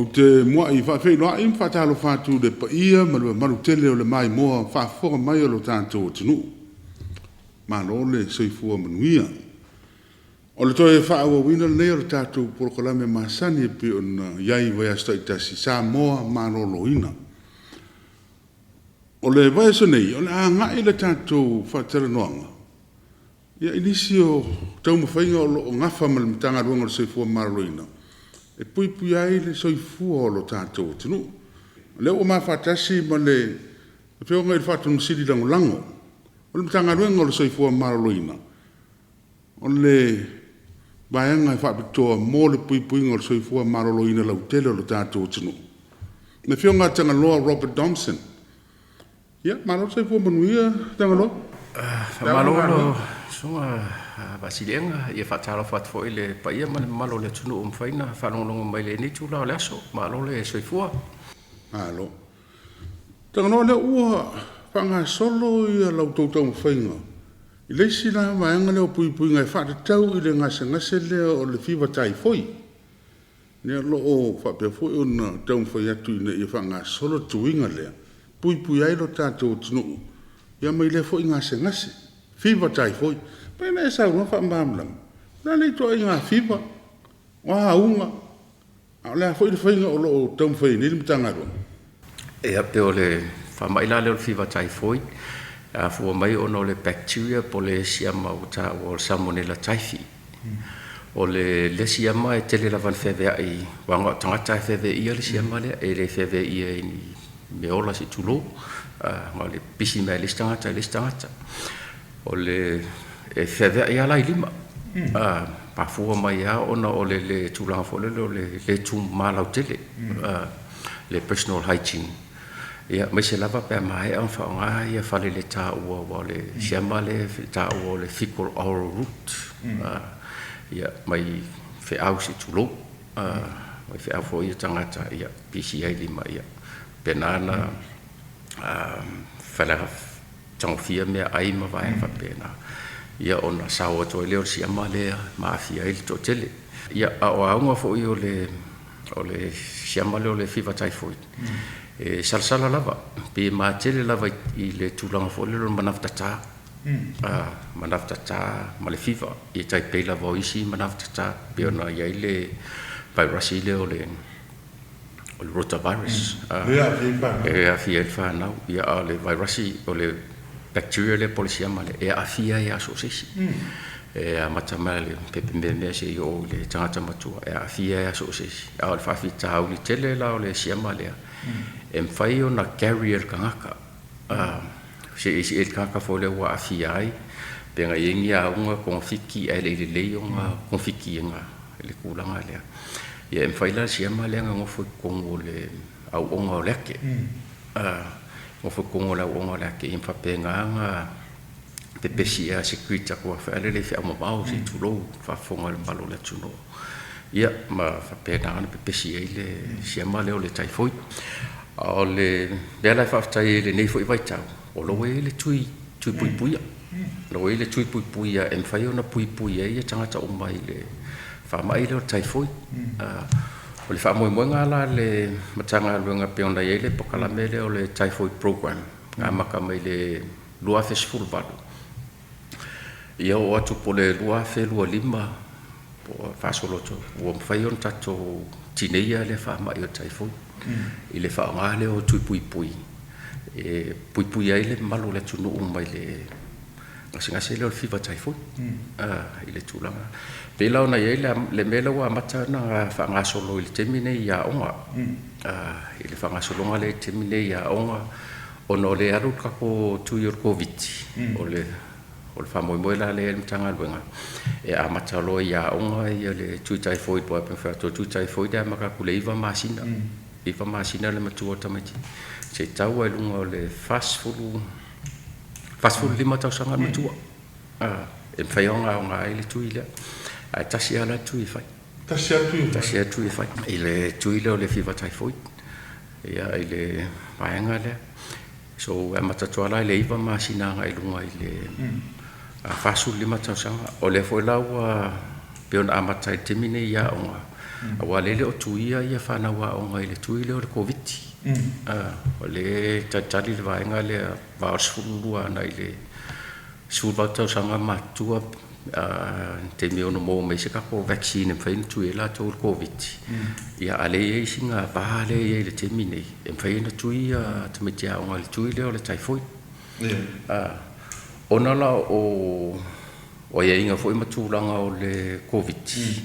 Ou te muai faafeiloai ma faatalofa atu i le paia ma le mamalu tele o le maimoa faafofoga mai o lo tatou atunuu. Malo le soifua manuia. O le toe faaauauina lenei o le tatou polokalame masani e pei ona i ai i vaiaso taitasi, Samoa Maloloina. O le vaiaso nei, o le a agai le tatou faatalanoaga i nisi o taumafaiga o lo o nafa ma le Matagaluega o le Soifua Maloloina e puipuia ai le soifua o lo tatou atunuu. O lea ua ma faatasi ma le Afioga i le Faatonusili Lagolago o le Matagaluega o le Soifua Maloloina, o le vaega e faapitoa mo le puipuiga o le soifua maloloina lautele o le tatou atunuu, le Afioga ia Tagaloa Robert Thomson. Ia, malo le soifua manuia Tagaloa. Faamalo lau Susuga Vaasiliega. Ia faatalofa atu foi i le paia ma le mamalu o le atunuu ua mafai ona faalogologo mai i lenei itula o le aso. Malo le soifua. Malo. Tagaloa, o lea ua faagasolo la outou taumafaiga i le isi la vaega lea o puipuiga e faatatau i le gasegase lea o le fiva taifoi, lea o lo o faapea foi ona taumafai atu ina ia faagasolo le tuiga lea e puipuia ai lo tatou atunuu mai lea foi gasegase, fiva taifoi. Pe na e saunoa faamalamalama, o le a le ituaiga fiva, o a auga, a o le a foi le faiga o lo o taumafai ai nei le Matagaluega? Ia, pei o le faamai la lea o le fiva taifoi, e afua mai ona o le bacteria po o le siama ua taua o le Salmonella typhi. O le siama e tele lava ina feaveai, aua na o tagata lava e feaveaia le siama lea, e le feaveaia e ni meaola se i tulou, na o le pisi mai lava o le isi tagata i le isi tagata. O le, e feaveai lava la i lima, mafua mai lava ona o le tulaga foi lele o le le tumama lautele, le personal hygiene, aemaise lava pe a maea ona faaaoga faleletaua aua o le siama lea e taua o le fecal oral route, mai feau se i tulou, mai feau foi ia tagata, pisi ai lima, faapena ona tagofia meaai ma vaega faapena, ia ona sao atu ai lea o le siama lea ma aafia ai le toatele. Ia, a o auga foi o le o le siama lea o le fiva typhoid, e salasala lava, pe matele lava i le tulaga foi lea o le manava tata, manava tata ma le fiva, e tai pei lava o isi manava tata, pei ona i ai le vairasi lea o le o le rotavirus e aafia ai le fanau, ia a o le vairasi o le bacteria lea po o le siama lea e aafia ai lava so o se isi. E amata mai lava i le pepe meamea seia oo i le tagata matua, e aafia ai lava so o se isi. A o le faafitauli tele la o le siama lea, e mafai ona carry e le tagata, se i le tagata foi lea ua aafia ai, pe na i ai ni auga togafiti ae le i lelei ona togafitiina i le tulaga lea. Ia e mafai la le siama lea ona nofo i totonu o le auoga o le ake, nofo i totonu o le auoga o le ake, ia ma faapena ona pepesi a secrete atu foi lele i feau mamao se i tulou, faafofoga a le mamalu o le atunuu. Ia ma faapena ona pepesi ai le siama lea o le typhoid. A o le mea la e faafetai ai i lenei foi vaitau, o lo o ua i ai le tui, tui puipuia. O lo o ua i ai le tui puipuia e mafai ona puipui ai tagata uma i le faamai lea o le typhoid. O le faamoemoega la a le Matagaluega pei ona i ai le polokalame lea o le Typhoid Program na amata mai le 2018, ia oo atu po o le 2025 po o faasolo atu, ua mafai ona tatou tineia lea faamai o le typhoid i le faaaoga lea o tui puipui e puipuia ai le mamalu o le atunuu mai le gasegase lea o le fiva typhoid i le tulaga. E pei la ona i ai le mea lea ua amata ona faagasolo i le taimi lenei i aoga, i le faagasologa lea i le taimi lenei i aoga, ona o lea e alu le tatou tui o le Koviti, o le faamoemoe la lea i le Matagaluega, e amata loa i aoga le tui typhoid, aua pei ona fai atu o le tui typhoid e amata atu i le 9 masina, 9 masina le matua o le tamaitiiti, seia tau lava i luga o le 40, 45 tausaga le matua, e mafai ona aoga ai le tui lea, ae tasi lava la le tui e fai. Tasi lava le tui e fai? Tasi lava le tui e fai i le tui lea o le fiva typhoid, ia, i le vaega lea. So, e amata atu lava la i le 9 masina agai i luga i le 45 tausaga. O lea foi la ua pei ona amata ai i le taimi lenei i aoga, Aua o lea e le o tuia ia fanau aoga i le tui lea o le Koviti. O lea e talitali le vaega lea va o le 12 agai i le 18 tausaga matutua i le taimi e ono maua mai ai se tatou vaccine e mafai ona tui ai latou i le Koviti. Ia a o lea e i ai sina va lea e i ai i le taimi lenei e mafai ona tui ia tamaiti aoga i le tui lea o le typhoid. Ona la o aiaiga foi ma tulaga o le Koviti,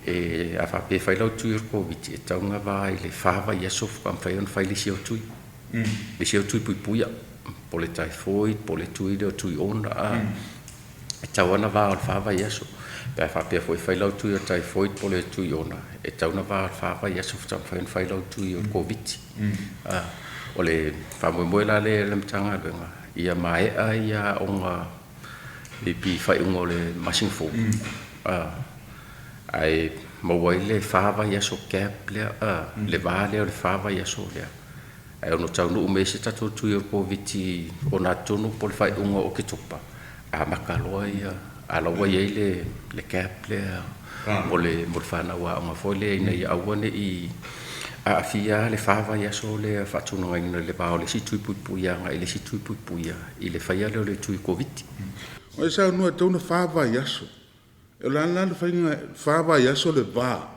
e, a faapea e fai lau tui o le Koviti, e tatau ona va i le 4 vaiaso faatoa mafai ona fai le isi au tui. Le isi au tui puipuia, po o le typhoid, po o le tui lea o tui ona, e tatau lava ona va o le 4 vaiaso. Pe a faapea foi e fai lau tui o le typhoid po o le tui ona, e tatau ona va o le 4 vaiaso faatoa mafai ona fai lau tui o le Koviti. O le faamoemoe la lea i le Matagaluega, ia maea ia aoga maybe i faaiuga o le masina fou, ae maua ai le 4 vaiaso gap lea, le va lea o le 4 vaiaso lea, ae ono taunuu mai ai se tatou tui o le Koviti ogatotonu po o le faaiuga o Oketopa, amata loa ia, a o la ua i ai le gap lea mo le fanau aoga foi lea ina ia aua ne i aafia le 4 vaiaso lea faatulagaina i le va o le isi tui puipuia agai i le isi tui puipuia i le faia lea o le tui Koviti. O e saunoa e tatau ona 4 vaiaso. O le a la le faiga e 4 vaiaso le va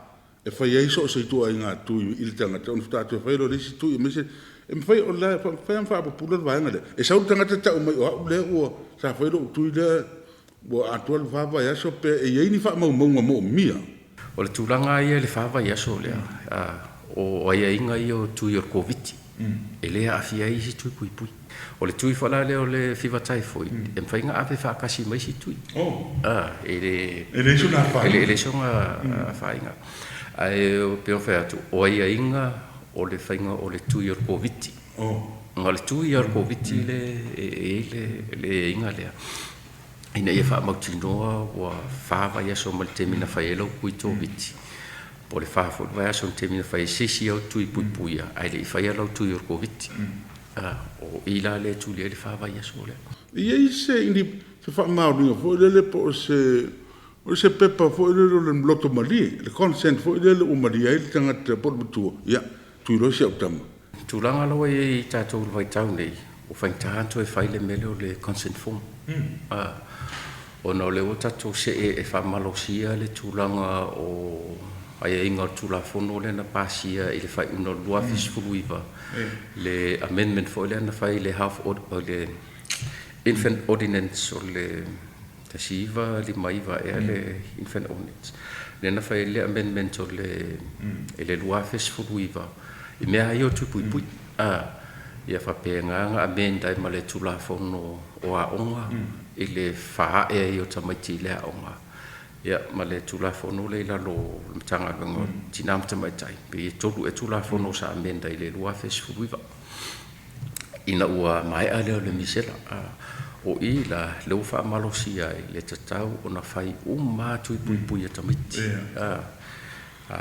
e fai ai so o se ituaiga tui i le tagata ona faatoa toe fai lea o le isi tui aemaise e mafai o le mafai ona faapupula le vaega lea. E sau le tagata tau mai o au lea ua sa fai lou tui lea ua atoa le 4 vaiaso pe e i ai ni faamaumauga moomia. O le tulaga ia i le 4 vaiaso lea, o aiaiga ia o tui o le Koviti, e le aafia ai isi tui puipui. O le tui foi la lea o le fiva typhoid, e mafai ona ave faatasi ma isi tui. E le leai sona afaina. Ae pei ona fai atu, o aiaiga o le faiga o le tui o le Koviti. Na o le tui lava o le Koviti le e i ai le aiaiga lea, ina ia faamautinoa ua 4 vaiaso mai le taimi na fai ai lau tui Koviti, po o le 4 foi vaiaso i le taimi na fai ai se isi au tui puipuia, ae le i faia lau tui o le Koviti. O i la lea e tuli ai le 4 vaiaso lea. E i ai se faamaoniga foi lele po o se pepa foi lele o le loto malie, le consent foi lele ua malie ai le tagata po o le matua, ia, tui loa si au tama. Tulaga la ua i ai tatou i le vaitau nei, ua faigata ona toe fai le mea lea o le consent form. Ona o lea ua tatou see e faamalosia le tulaga o aiaiga o le Tulafono lea na pasia i le faaiuga o le 2019, le amendment foi lea na fai i le Health o le Infant Ordinance o le 1959 ea le Infant Ordinance. Lea na fai ai le amendment o le i le 2019 i mea ia o tui puipui. Ia faapena ona amend ai ma le Tulafono o Aoga i le faaae ai o tamaiti i le aoga. Ia ma le Tulafono lea i lalo o le Matagaluega o Tina ma Tamaitai, pei e 3 ea Tulafono sa amend ai i le 2019 ina ua maea lea o le misela. O i la, lea ua faamalosia ai le tatau ona fai uma lava tui puipui a tamaiti.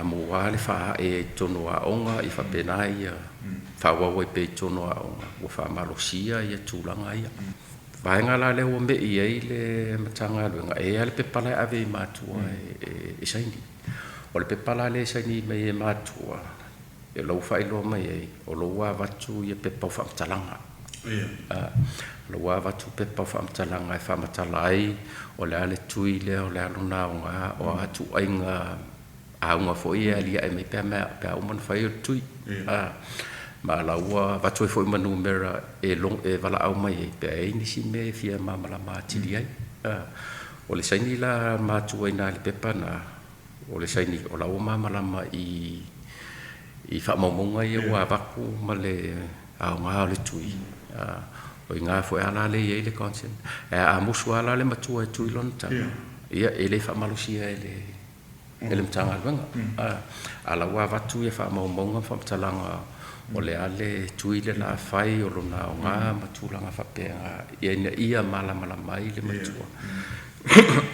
Maua le faaae i totonu o aoga, ia faapena ia faaauau ai pea i totonu o aoga, ua faamalosia ia tulaga ia. Vaega la lea ua mei ai le Matagaluega, e i ai lava le pepa la e ave i matua e saini. O le pepa la lea e saini mai e matua, e lau faailoa mai ai, o lou ua avatu ia pepa o faamatalaga. O lou ua avatu pepa o faamatalaga e faamatala ai o le a le tui lea, o le a lona aoga, o a ituaiga auga foi e aliae mai pe a uma ona fai o le tui. Ma la ua avatu ai foi ma numera e valaau mai ai pe a i ai nisi mea e fia malamalama atili ai. O le saini la matua i ina i le pepa na, o le saini o la ua malamalama i faamaumauga ia ua avatu ma le aoga o le tui. O i ina foi la lea e i ai le consent. A musu lava la le matua e tui lona tama, ia e le faamalosia e le Matagaluega. A la ua avatu ia faamaumauga ma faamatalaga o le a le tui le la fai o lona aoga ma tulaga faapena ina ia malamalama ai le matua.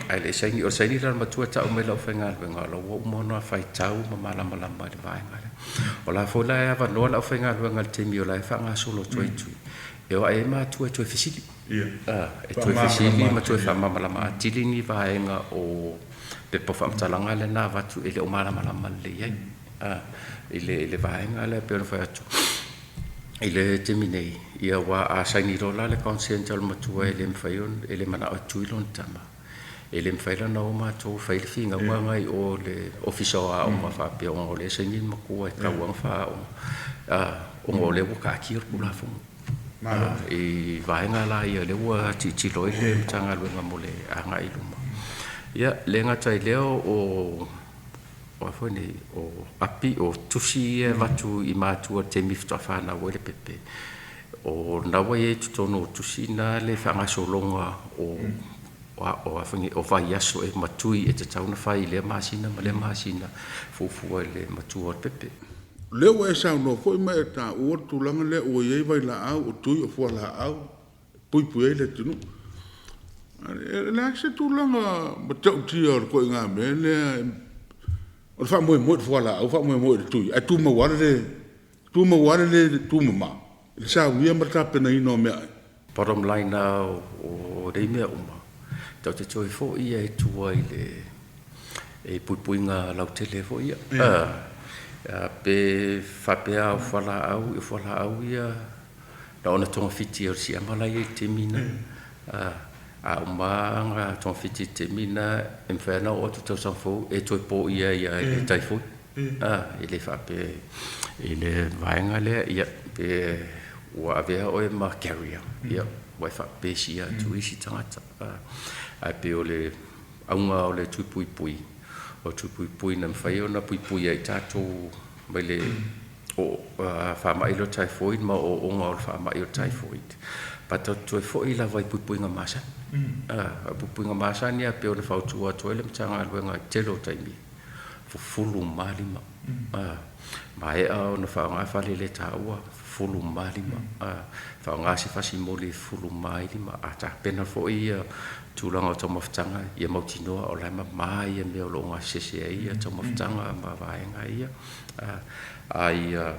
Ae le saini, o le saini la le matua e tau mai lau faigaluega, o la ua uma ona faitau ma malamalama i le vaega lea. O la foi la e avanoa le aufaigaluega i le taimi o la e faagasolo atu ai tui, e o ae ai matua e toe fesili. E toe fesili ma toe faamalamalama atili ni vaega o pepa o faamatalaga lea na avatu e le o malamalama lelei ai i le vaega lea pei ona fai atu i le taimi nei, ia aua a saini loa la le consent a le matua e le mafai ona, e le manao e tui lona tama, e le mafai la ona o matou fai le finauga lena i o i le Ofisa o Aoga faapea ona o lea e saini le matua e tatau lava ona faaaooga, ona o lea ua taatia le Tulafono. I vaega la ia lea ua tilotilo ai le Matagaluega mo le agai i luma. Ia, e le gata i lea o a foi nei, o api, o tusi ia e avatu i matua i le taimi faatoa fanau ai le pepe, o lena ua i ai i totonu o tusi na le faagasologa o o a foi nei, o vaiaso e ma tui e tatau ona fai i lea masina ma lea masina, fuafua i le matua o le pepe. O lea ua e saunoa foi ma e taua le tulaga lea ua i ai vailaau, o tui, o fualaau e puipui ai le atunuu. O le a se tulaga matautia o le ituaiga mea lea o le faamoemoe i le fualaau faamoemoe i le tui ae tumau lava le tumau lava le le tumama i le saunia ma le tapenaina o meaai? Bottom line lava o nei mea uma, tatou te toe foi lava i tua i le puipuiga lautele foi ia. Pe faapea o fualaau, o fualaau ia na ona togafiti o le siama la e i ai i le taimi lena. A uma lava ona togafiti i le taimi lena, e mafai lava ona oo atu i le tausaga fou e toe poia ai lava i le typhoid. E le faapea i le vaega lea, ia, pe ua avea oe ma carrier, ia, ua e faapepesia atu i isi tagata. Ae pei o le auga o le tui puipui, o le tui puipui na mafai ona puipui ai tatou mai le faamai lea o le typhoid ma ooooga o le faamai o le typhoid. But tatou te toe foi lava i puipuiga masani. O puipuiga masani lava pei ona fautua atu ai le Matagaluega i le tele o taimi, fufulu ma lima. Maea ona faaaoga faleletaua, fufulu ma lima. Faaaoga se fasimoli e fufulu ma ai lima. A tapena foi tulaga o taumafataga, ia mautinoa o la e mama ia mea o lo o gasese ai ia taumafataga ma vaega ia. A ia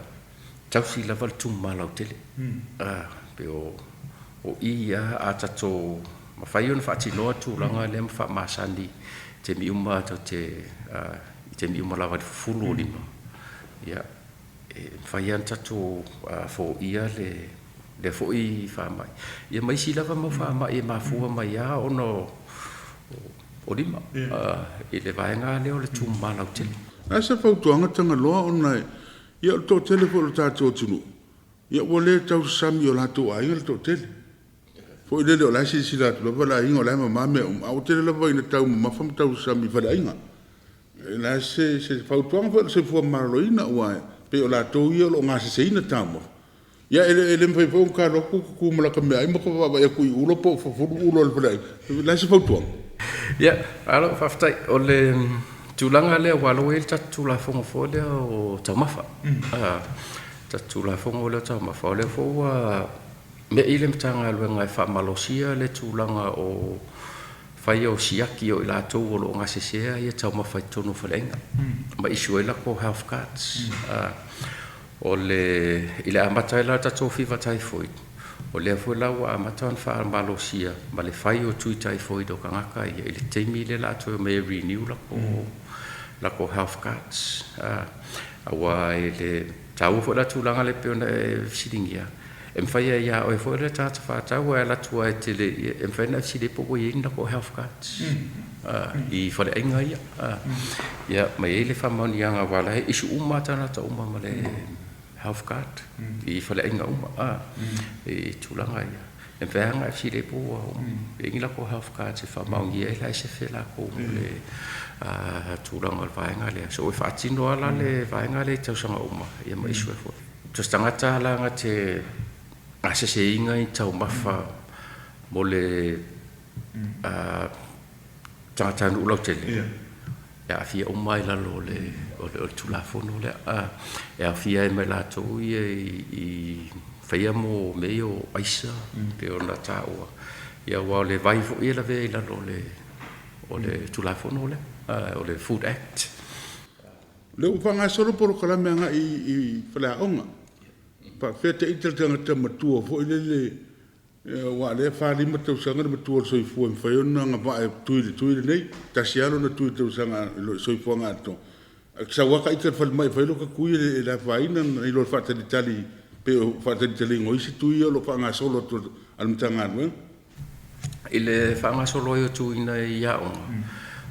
tausi lava le tumama lautele. Pei o i lava a tatou mafai ona faatinoa tulaga lea ma faamasani i taimi uma tatou te i taimi uma lava i le fufulu o lima, ia, e mafai lava ona tatou foia lea foi faamai, ia ma isi lava mau faamai e mafua mai lava ona o lima i le vaega lea o le tumama lautele. O le a se fautuaga Tagaloa ona ia o le toatele foi o le tatou atunuu ia ua le tausasami i o latou aiga le toatele. Foi lele o la e silasila atu lava le aiga o la e mama mea uma, ae ua tele lava ina taumamafa ma tausasami i faleaiga. O le a se fautuaga foi a le Soifua Maloloina aua e pei o latou ia o lo o gaseseina taumafa. Ia e le mafai foi ona ta alu atu ta tu ma lata meaai ma ta vaavaai atu i ulo po o fufulu ulo a le faleaiga. O le a se fautuaga? Ia, malo faafetai. O le tulaga lea aua o lea ua i ai le tatou Tulafono foi lea o taumafa. Tatou Tulafono lea o taumafa, o lea foi ua me'i le Matagaluega e faamalosia le tulaga o faia o siaki o i latou o lo o gasesea ia taumafa i totonu o faleaiga ma issue ai latou health cards. O le, i le amata ai la o le tatou fiva typhoid, o lea foi la ua amata ona faamalosia ma le fai o tui typhoid o tagata ia i le taimi lea o le a toe omai e renew latou health cards. Aua e le taua foi la tulaga lea pei ona e fesiligia, e mafai lava ia oe foi le tagata faatau e alu atu lava e te le i, e mafai ona e fesili ai po ua i ai ni latou health cards i faleaiga ia. Ia, ma e i ai le faamaoniaga aua o la e issue uma lava tagata uma ma le health card i faleaiga uma i tulaga ia. E mafai lava ona e fesili ai po ua i ai ni latou health cards e faamaonia ai la e sefe latou mo le tulaga o le vaega lea. So e faatino lava la le vaega lea i tausaga uma ia ma issue ai foi. So se tagata la na te gaseseina ni taumafa mo le tagatanuu lautele, e aafia uma lava i lalo o le Tulafono lea. E aofia ai ma i latou ia i faia mo mea ia o aisa pei ona taua, aua o le vai foi e lavea i lalo o le Tulafono lea, o le Food Act. O lea ua faagasolo polokalame agai i faleaoga, faapefea ita le tagata matua foi lele. Aua o lea e 45 tausaga le matua o le soifua e mafai ona agavaa e tui i le tui lenei. Tasi lava lona tui i le tausaga i le soifuaga atoa. Ae e te sau lava ita i le falemai e fai lota tui e le afaina nai lo le faatalitali pei o le faatalitaliga o isi tui ia o lo o faagasolo atu a le Matagaluega. I le faagasolo ai o tui i aoga,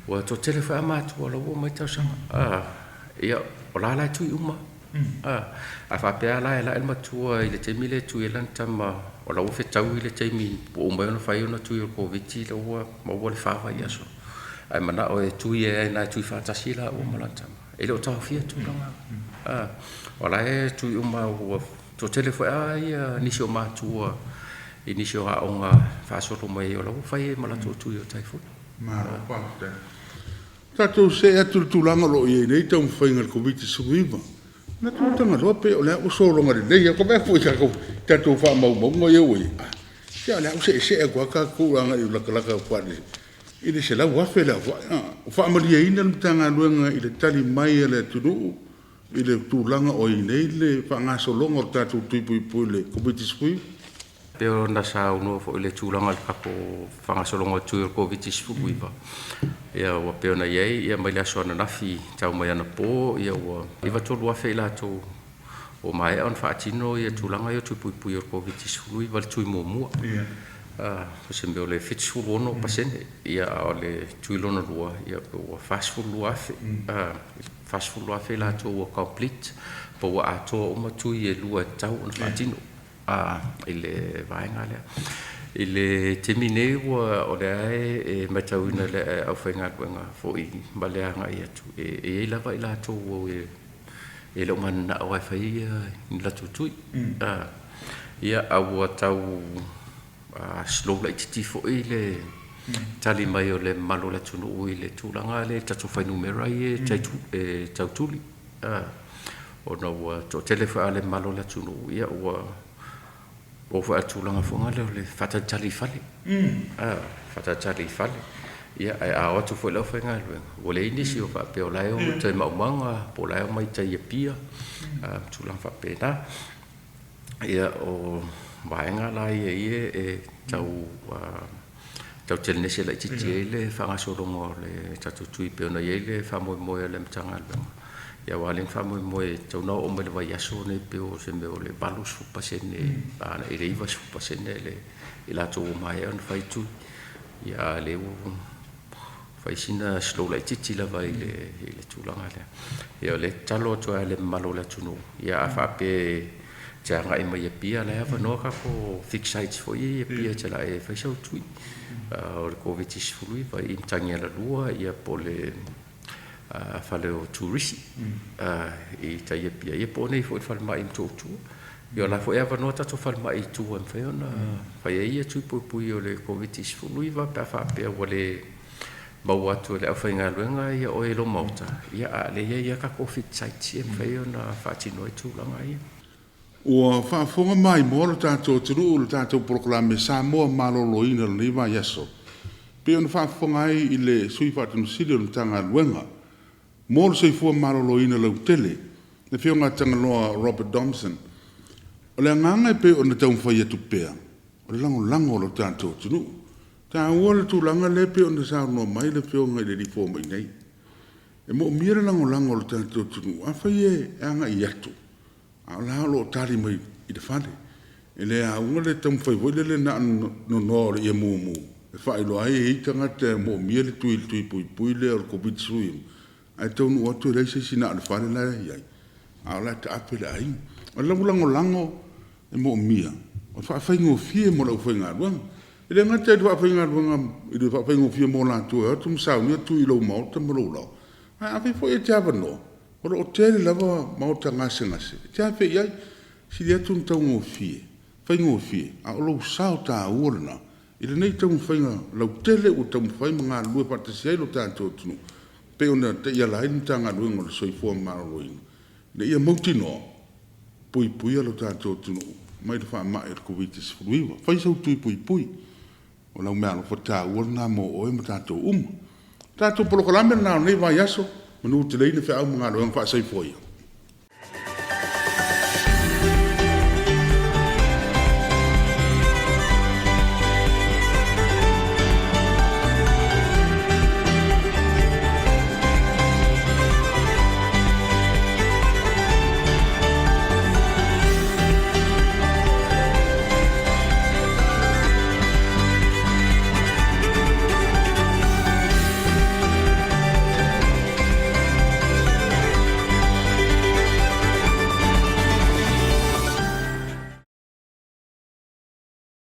ua toatele foi lava matua o la ua omai talosaga. Ia, o la la e tui uma. A faapea la e lae le matua i le taimi lea e tui ai lana tama, o la ua fetaui le taimi ua uma ai ona fai ona tui o le Koviti la ua maua le 4 vaiaso, ae manao e tui ai lava i ina e tui faatasi laua ma lana tama, e le o taofia tulaga. O la e tui uma, ua toatele foi lava nisi o matua i nisi o aoga faasolo mai ai, o la ua fai ai ma latou tui o typhoid. Malo faafetai. Tatou see atu i le tulaga o lo o i ai nei taumafaiga i le Koviti-19. Manatu ua tagaloa pe o lea ua sologa lelei lava. Ua vaai atu foi i tatou faamaumauga ia ua i ai, se o lea ua seesee atu lava tatou agai e latalata atu i le 100,000 le aofai. Ua faamalieina le Matagaluega i le tali mai a le atunuu i le tulaga o i ai nei le faagasologa o le tatou tui puipui i le Koviti-19? Pei ona saunoa foi i le tulaga o le tatou faagasologa o tui o le Koviti-19, ia ua pei ona i ai ia mai le aso ananafi tau mai anapo, ia ua 93,000 i latou ua maea ona faatino ia tulaga ia o tui puipui o le Koviti-19 i le tui muamua. O se mea o le 76%, ia a o le tui lona lua, ia ua 42,000. 42,000 i latou ua complete, po ua atoa uma tui e lua e tatau ona faatino i le vaega lea. I le taimi nei ua o lea e matauina e le aufaigaluega foi ma le agai atu, e i ai lava i latou e le o mananao lava e fai ni latou tui. Ia, a ua tau slow laitiiti foi le tali mai o le mamalu o le atunuu i le tulaga lea i tatou fuainumera ia e tau tuli, ona ua toatele foi lava le mamalu o le atunuu, ia ua oo foi lava i le tulaga foi lea o le faatalitali i fale, faatalitali i fale. Ia, ae a o atu foi le aufaigaluega, ua leai nisi o faapea o la e o i tai i Maumaga, po o la e omai i tai i Apia, ma tulaga faapena. Ia, o vaega la ia e tau telenese laitiiti ai le faagasologa o le tatou tui pei ona i ai le faamoemoe a le Matagaluega. Ia aua o lea na faamoemoe e tatau ona oo mai i le vaiaso lenei pei o se mea o le 80% i le 90% i latou ua maea ona fai tui. Ia a o lea ua fai sina slow laitiiti lava i le tulaga lea. Ia o lea e tatalo atu ai lava i le mamalu o le atunuu, ia a faapea e te agai mai i Apia, o la e avanoa tatou fix sites foi ia i Apia e te alu e fai sau tui o le Koviti-19 i Matagialalua po o le fale o turisi i tai i Apia, ia po o i inei foi i le falemai i Motootua. Ia o la foi e avanoa tatou falemai i tua e mafai ona fai ai tui puipui o le Koviti-19 pe a faapea ua le maua atu e le aufaigaluega ia oe i lou maota, ia a o lea e i ai lava tatou fit sites e mafai ona faatino ai tulaga ia. Ua faafofoga maimoa lo tatou atunuu i le tatou polokalame Samoa Maloloina i lenei vaiaso, pei ona faafofoga ai i le Sui Faatonu Sili o le Matagaluega mo le Soifua Maloloina Lautele, le Afioga ia Tagaloa Robert Domson. O le agaga e pei ona taumafai atu pea, o le lagolago o lo tatou atunuu. E taua le tulaga lea e pei ona saunoa mai le Afioga i le alii fomai nei. E moomia le lagolago a lo tatou atunuu. Afai e agai atu, a o la e o lo o tali mai i le fale. E le auga le taumafai foi lele na ona nonoa o le ie mumu e faailoa ai e i ai tagata e moomia le tui i le tui puipui lea o le Koviti-19, ae taunuu atu e leai se isi na o le fale la e i ai, a o la e taape le aiga. O le lagolago e moomia, o le faafaigofie mo le aufaigaluega. E le gata i le faafaigaluega i le faafaigofie mo latou e o atu ma saunia tui i lou maota ma lou laoa, ae afai foi e te avanoa, o lo o tele lava maota gasegase e te afe i ai. E sili atu ona taugofie, faigofie, a o lou sao taua lena i lenei taumafaiga lautele ua taumafai ma galulue faatasi ai lo tatou atunuu, e pei ona taiala ai le Matagaluega o le Soifua Maloloina, ina ia mautinoa, puipuia lo tatou atunuu mai le faamai o le Koviti-19. Fai sou tui puipui, o lau meaalofa taua lena mo oe ma tatou uma. O le tatou polokalame lena o lenei vaiaso, manuteleina feau ma galuega faa-soifua ia.